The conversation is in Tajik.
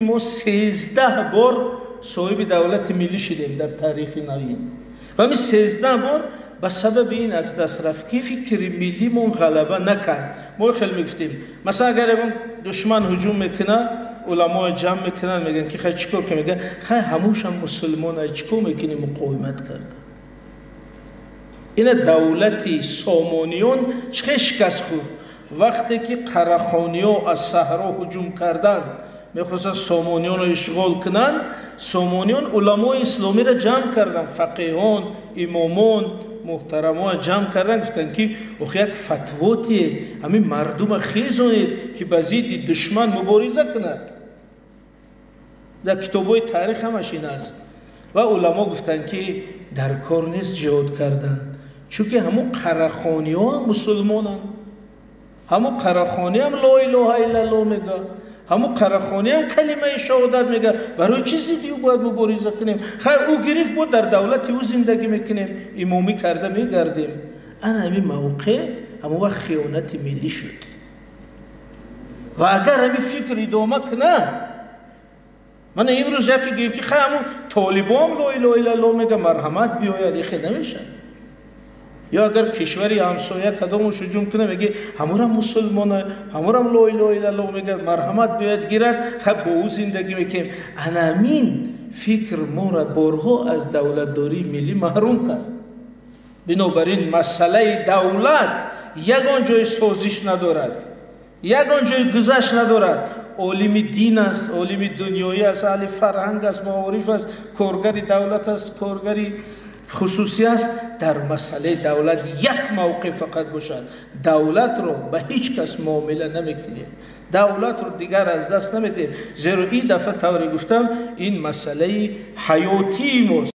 Мо 13 бор соҳиби давлати миллӣ шудем дар таърихи навин ва ҳамин 13 бор ба сабаби ин аз даст рафт, ки фикри миллимон ғалаба накард. Мо хеле мегуфтем, масалан, агар ягон душман ҳуҷум мекунад, уламоя ҷамъ мекунанд, мегӯянд, ки хай, чӣ кор кунем? Мегӯянд: хай, ҳамушам мусулмон, чӣ кор мекунем муқовимат карда? Ина давлати Сомониён чӣ хел шикаст хӯрд? Вақте ки қарахониё аз саҳро ҳуҷум карданд, мехостанд Сомониёнро ишғол кунанд, Сомониён уламои исломиро ҷамъ карданд, фақеҳон, имомон, муҳтарамоя ҷамъ карданд, гуфтанд, ки охи, як фатво тиед, ҳамин мардума хезонед, ки ба зидди душман мубориза кунад. Дар китобҳои таърих ҳамаш ин аст. Ва уламо гуфтанд, ки дар кор нест ҷиҳод кардан, чунки ҳамун қарахониҳо мусулмонанд, ҳамун қарахониам ло илоҳа иллаллоҳ мега, ҳамун қарахониам калимаи шаҳодат мега, барои чӣ зидди ӯ бояд мубориза кунем? Хай, ӯ гирифт, бо дар давлати ӯ зиндагӣ мекунем, имомӣ карда мегардем. Ана ҳамин мавқеъ ҳамон вақт хиёнати миллӣ шуд. Ва агар ҳамин фикр идома кунад, мана имрӯз яке гӯем, ки хай, ҳамун толибом ло илоҳа иллаллоҳ мега, марҳамат, биёяд, ихе намешавад. Ё агар кишвари ҳамсоя кадомаш ҳуҷум кунад, меги ҳамурам мусулмона, ҳамурам ло илоҳа иллаллоҳ мега, марҳамат, биёяд, гирад, хай, бо ӯ зиндагӣ мекунем. Анамин фикр моро борҳо аз давлатдории миллӣ маҳрум кард. Бинобар ин масъалаи давлат ягон ҷои созиш надорад, ягон ҷои гузашт надорад. Олими дин аст, олими дунёӣ аст, аҳли фарҳанг аст, маориф аст, коргари давлат аст, коргари хусусӣ аст, дар масъалаи давлат як мавқеъ фақат бошад: давлатро ба ҳеҷ кас муомила намекунем, давлатро дигар аз даст намедиҳем, зеро ин дафъа, тавре гуфтам, ин масъалаи ҳаётии мост.